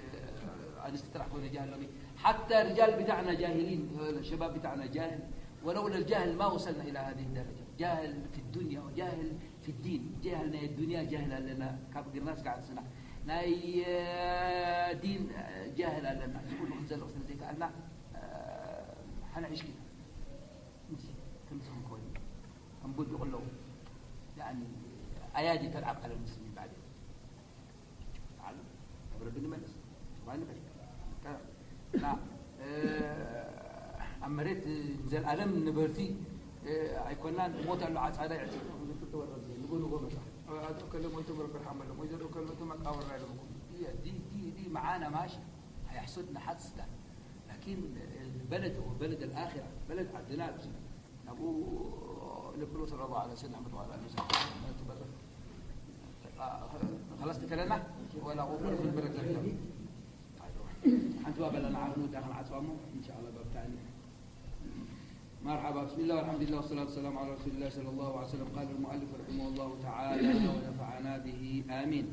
ኣንስቲ ጥራሕ ኮነ ጃህል ሎሚ። حتى الرجال بتاعنا جاهلين، الشباب بتاعنا جاهل، ولولا الجهل ما وصلنا إلى هذه الدرجة. جاهل في الدنيا وجاهل في الدين. ጃህል ናይ ዱንያ ጃህል ኣለና፣ ካብ እግርና እስካዕ ርእስና። ናይ፣ እ፣ ዲን፣ እ፣ ጃህል ኣለና። እዚ ኩሉ ክንዘልቕ ስለ ዘይከኣልና፣ እ፣ ሓና ዕሽኪ። እንጂ ከምዚ ክንኮን ከም ቡዱቕ ኣለዉ። ያኒ ኣያዲ ተልዓብ ዓለ ሙስሊሚን ባዕዲ። ተዓለም፣ ናብ ረቢ ንመለስ። ሱባኤ ንበል። እና፣ እ፣ ኣብ መሬት ንዘልኣለም ንበርቲ፣ እ፣ ኣይኮናን። ሞት ኣሎ ዓጻዳ ይዕጽድ። ንጎ ንጎ መጻ። ኣቶ እከለ ሞይቶም ረቢ ርሓመሎም። ወይዘሮ እከለ ሞይቶም መቃብር ኣይረብኩም። ዲ፣ ዲ፣ ዲ፣ ዲ መዓና ማሽ ኣይሕሱድና ሓስዳ። ላኪን በለድ፣ በለድ ኣልኣኺራ፣ በለድ ዓድና ኣብዚ ናብኡ ነብሎ ሰለላሁ ዐለይሂ ወሰለም መጥዋላ ንሳ ትበርኽ። ኸላስ ትከለና ወላ ቁሙር ክንበረክ ዘርካ። ሓንቲ ባበላ ንዓኹም እታ ክንዓጽዋ እሞ፣ ኢንሻኣላህ ባብ ታኒ። مرحبا، بسم الله والحمد لله والصلاة والسلام على رسول الله صلى الله عليه وسلم. قال المؤلف رحمه الله تعالى ونفعنا به، آمين.